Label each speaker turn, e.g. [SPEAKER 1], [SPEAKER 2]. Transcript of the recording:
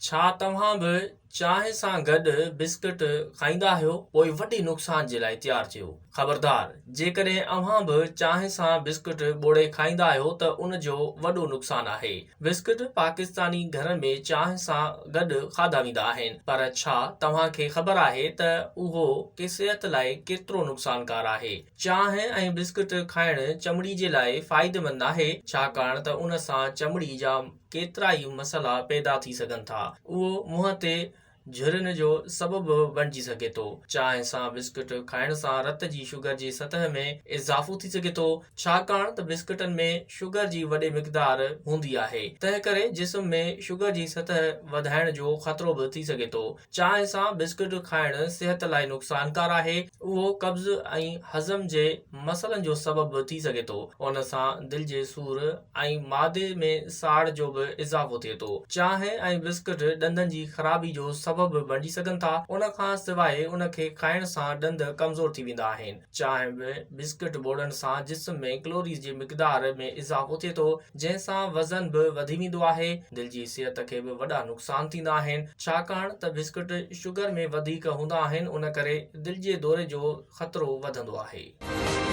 [SPEAKER 1] ڇا توهان به چانهه سان گڏ بسڪٽ کائيندا آهيو؟ پوء وڏي نقصان جي لاء تيار ٿيو. خبردار! جيڪڏهن اوهان به چانهه سان بسڪٽ ٻوڙي کائيندا آهيو ته ان جو وڏو نقصان آهي. بسڪٽ پاڪستاني گهرن ۾ چانهه سان گڏ کاڌا ويندا آهن پر ڇا توهان کي خبر آهي ته اهو صحت لاء ڪيترو نقصانڪار آهي؟ چانهه ۽ بسڪٽ کائڻ چمڙي جي لاء فائديمند ناهي ڇاڪاڻ ته ان سان چمڙي جا ڪيترائي مسئلا پيدا ٿي سگهن ٿا. اهو منهن تي جهرين جو سبب به بڻجي سگهي ٿو. چانهه سان بسڪٽ کائڻ سان رت جي شگر جي سطح ۾ اضافو ٿي سگهي ٿو، ڇاڪاڻ ته بسڪٽن ۾ شگر جي وڏي مقدار هوندي آهي، تنهنڪري جسم ۾ شگر جي سطح وڌائڻ جو خطرو به ٿي سگهي ٿو. چانهه سان بسڪٽ کائڻ صحت لاء نقصانڪار آهي، اهو قبض ۽ هضم جي مسئلن جو سبب به ٿي سگهي ٿو، ان سان دل جي سور ۽ معدي ۾ ساڙ جو به اضافو ٿئي ٿو. چانهه ۽ بسڪٽ ڏندن جي خرابي جو سبب به بڻجي سگهن ٿا، ان کان سواء ان کي کائڻ سان ڏند ڪمزور ٿي ويندا آهن. چانهه ۾ بسڪٽ ٻوڙڻ سان جسم ۾ ڪلوريز جي مقدار ۾ اضافو ٿئي ٿو، جنهن سان وزن به وڌي ويندو آهي. دل جي صحت کي به وڏا نقصان ٿيندا آهن، ڇاڪاڻ ته بسڪٽ شگر ۾ وڌيڪ هوندا آهن، ان ڪري دل جي دوري جو خطرو وڌندو آهي.